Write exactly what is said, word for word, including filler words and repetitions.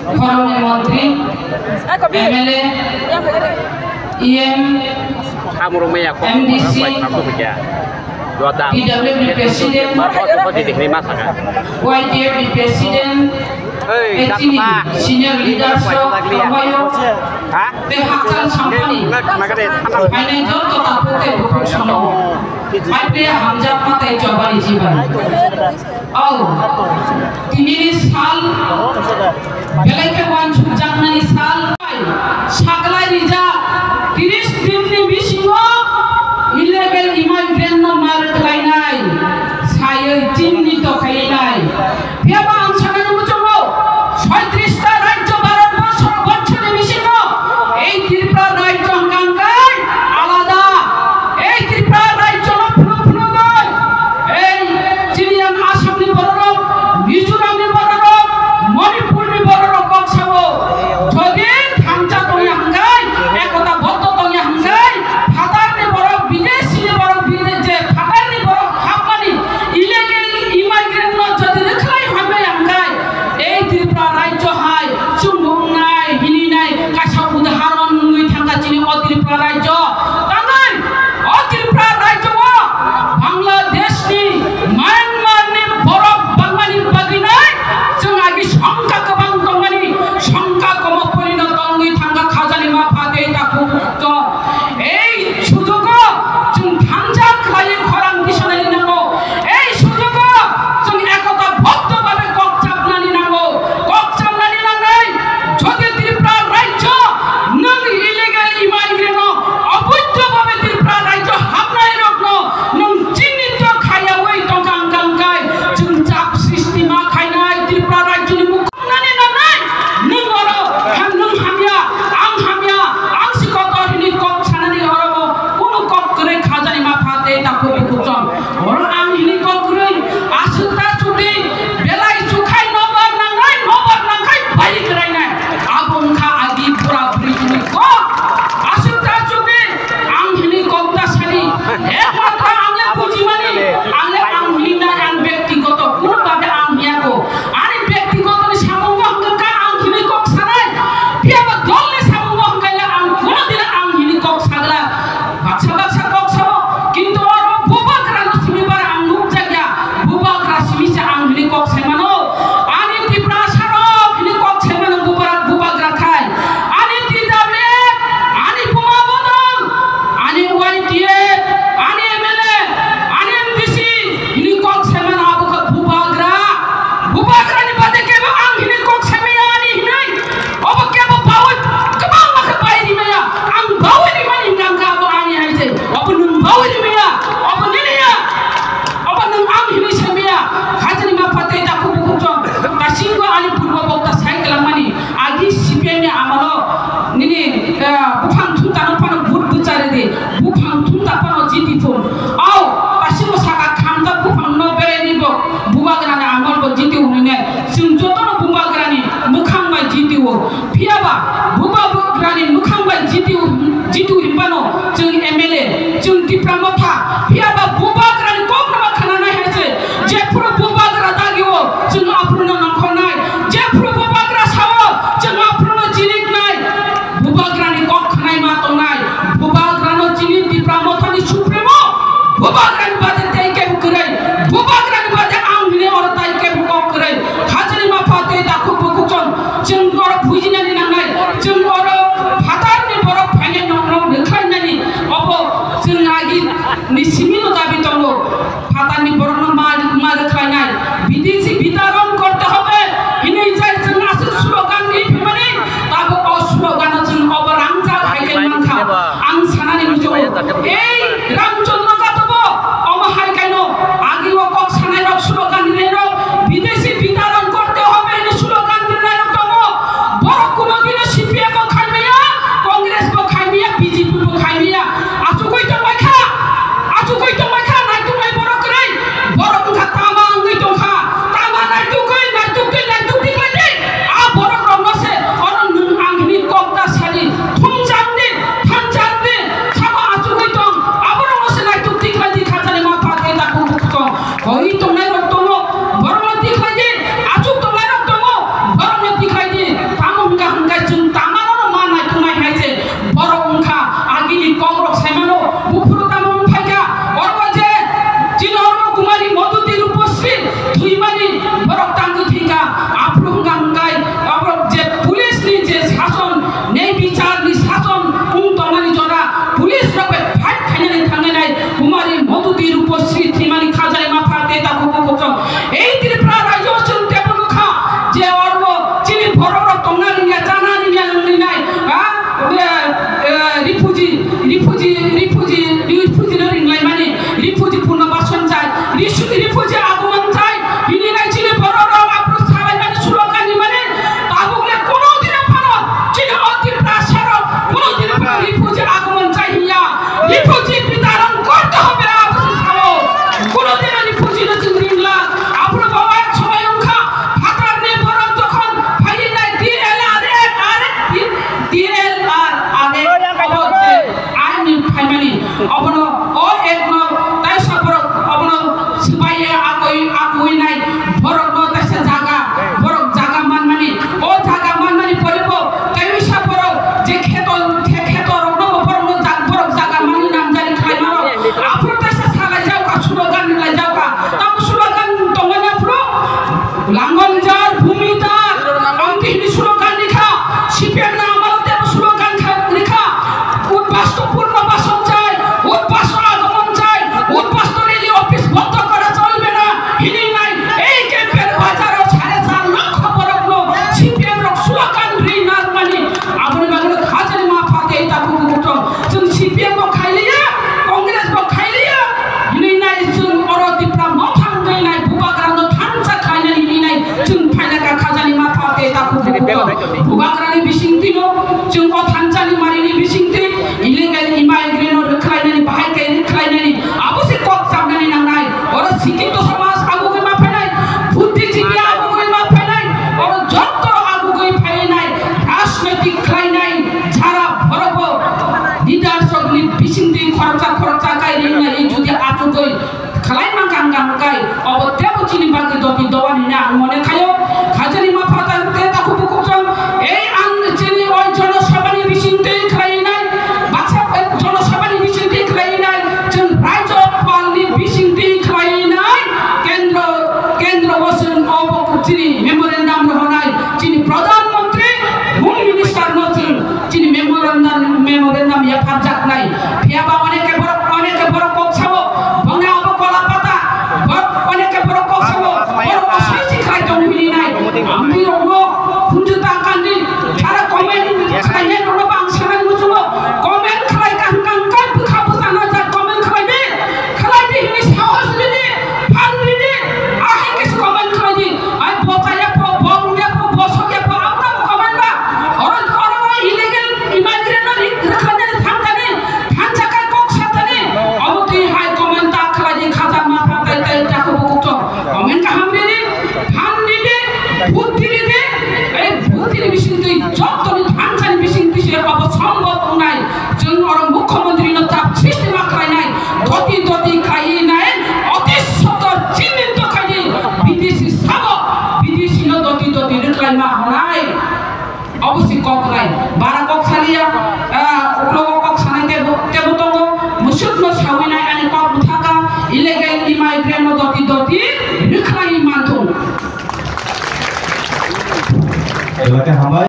Khoroknwi montri, M L A, E M, Samurung maya kok M D C, kok kok kok ya. Dua ta. P W D President, Mar kok kok di dihni masa ka. Y T F D President, Hei, eh, chini dakma. Senior leaders rok, Dakma. Tongbayo, Ha? Tei hakchal sampani. Nang nagade, thanam. Phainai joto takhuk tei bukhuk sono. Maitre hamjakma tei chobani jibai. Au, tinini sal belai khe uansukjaknani sal. Saklai rijak, tris dinni bisingo illegal immigrant no mar khlainai, saywi chinni to khainai. Phiya ba ang sanani muchungo, soitrista rajyo Bharat borsho, borshoni bisingo ei Tripura rajyo hwnkha hwnkhe alada. Ei Tripura rajyo no phunuk phunugwi, ei chini yang Assam ni bororok, Mizoram ni bororok, Manipur ni bororok kok sao. Jodi thansa tongya hwnkhe, ekota boddo tongya hwnkhe, phatar ni borok, bidesi ni borok, bide-, je phatar ni borok hapmani illegal immigrant no jodi rwkhlai hamya hwnkhe, ei Tripura rajyo hai chwng bo wngnai, hininai kaisa udaharon wngwi thangkha chini o Tripura rajyo. Tangwi o Tripura rajyo o Bangladesh ni, Myanmar ni borok bangmani bagwi nai chwng agi songkha kwbang tongmani, songkha komo porino tongwi thangkha khajani ma pha tei takhuk. Ei sujugo chwng thansa khlaiwi khorang tisanani nango. Ei sujugo chwng ekota boddo babe kok chapnani nango. Kok chapnani nangnai, jodi Tripura rajyo nwng illegal immigrant no oboidho babe Tripura rajyo hapnai rokno nwng chinito khaiyawi tongkha hwnkha hwnkhe chwng chap sristi ma khainai Tripura rajyoni mukhu. Nani nanai, nwng oro, ham, nwng hamya, ang hamya, ang si kotor hini kok sanani oro bo, kunu kok kwrwi khajani ma pha tei takhuk bukhuk chong. Oro ang hini kok kwrwi, aswk ta chukdi, belai chukhai nobar nangnai, nobar nangkhai bai kwrainai. Abo wngkha agi bura buri hini kok. Aswk ta chukdi, ang hini kok ta sani, ekmatra ang le bujimani, ang le ang hini nai ang bektigoto, kunu babe ang hiya ko. Ani bektigoto ni samungo hwnkha khe ang hini kok sanai, phiya ba dol ni samungo hwnkha khe ang kono din ang hini kok sagra. Baksa baksa kok sao, kintu oro bubagra no simi bar ang nukjakya, bubagra simi se ang hini kok saimano. Ani Tiprasa rok hini kok saimano bubagra, bubagra khai. Ani T W F, ani Buma Bodol, ani Y T F, ani M L A, ani M D C, hini kok saimano abo khe bubagra. Bubagra ni bade kebo ang hini kok saimaya ani hinwi. Obo kebo bawi, kwbangma khe bai rimaya. Ang bawi rimani hwnkha khe abo ani hai se. Obo nwng bawi rimaya. Obo nini ya. Obo nwng ang hini saimaya. Hajani ma pha tei takhuk bukhuk chong. Dasingo ani purbo bokta sai kwlangmani. Agi C P M ni amalo nini, eh, buphang thumtano phano vote bwchari di, buphang thumta phano jiti thung. Au, dasingo saka khamta buphang no berai ni bo bubagra ni amol bo jiti hwnwi nai. Chwng jotono bubagra ni mwkhang bai jiti o. Phiya ba bubagra ni mwkhang bai jiti o, jiti o hinbano chwng M L A, chwng Tipra Motha. Phiya ba bubagra ni kok no ma khana nai hai se. Jephuru bubagra dagi o, chwng aphuru no nongkhornai. Jephuru bubagra sao, chwng aphuru no chiriknai. Bubagra ni kok khwnai ma tongnai. Bubagra no chini Tipra Motha ni Supremo. Bubagra ni bade tei kebo kwrwi. Bubagra ni bade ang hini oro tai kebo kok kwrwi. Hajani ma pha tei takhuk bukhuk chong. Chwng oro bujinani nangnai. Chwng oro phatar ni borok phainai nokno rwkhlainani. Obo chwng agi ni simi no dabi tongo. Phatarni borokno ma, ma rwkhlainai. Bidesi bitaron korte hobe hinwi jai chwng aswk slogan ri phimani, tabuk o slogan-o chwng obo rangjak hai khe mankha. Ang sanani muchungo, ei Ramchandra Katobo omo hai kaino agi o kok sanairok slogan rinairok bidesi bitaron korte hobe hinwi slogan rinairok tongo. Borok kuno Bubagrani bisingtwi no, chwng o thansa ni mari ni bisingtwi illegal immigrant no rwkhlainani, bahai khe rwkhlainani, abo se kok chapnani nangnai. Oro sikito samaj agugwi ma phainai, buddhijibi agugwi ma phainai, oro jotto agugwi phainai, rajnoitik khlainai, jara borok bo leaders rok ni bisingtwi khoroksa khoroksa kai ringnai, jodi achugwi khlai mankha hwnkha hwnkhe, obo teibo chini bagwi doti doani hwnwi ang mone khaio. Hajani ma phatar tei takhuk bukhuk chwng, ei ang chini oi jonosabhani bisingtwi khlainai, baksa, eh, jonosabhani bisingtwi khlainai, chwng Raijopalni bisingtwi khlainai, kendro, kendro o chwng obo chini memorandum rohornai, chini Pradhan Mantri, Home Minister no chwng chini memorandum, memorandum yapharjaknai. Phiya ba oneke borok, oneke borok kok sao, bongni abo kola pata, bor-, oneke borok kok sao, borok asai si khai tong hini nai. Amtwi rokno hunju ta kandi, jara comment khlainai rokno bang sanai muchungo, comment khlai kang kang kai bwkha bwsa na jak comment khlai di, khlai di hini sahos ridi, phan ridi, ahai khe comment khlai di. Ai bo chaya pho, bo wngya pho, bo sokya pho, ang tamo comment ba? Oro, oro, oro illegal immigrant no ri-, rwkhlainani thansa ni, thansa kai kok sathani, omo twi hai comment ta khlai di, khaja ma pha tai tai ta kho bukuk chok. Comment kaham ri di, phan ri di, buddhi ri di, ei buddhi ni bising twi, joto ni thansa ni bising twi se obo sombhob wngnai. Chwng oro mukhyamantri no chap system a khlainai, doti doti khlainai, oti sotor chini to khaidi, bidesi sabo, bidesi no doti doti rwkhlaima hwnai. Obo si kok khlai, bara kok saliya, ah, uklogo kok sanai tebo, tebo tongo, musuk no sawinai ani kok bwthaka, illegal immigrant no doti doti rwkhlai manthung. Elaka hambai.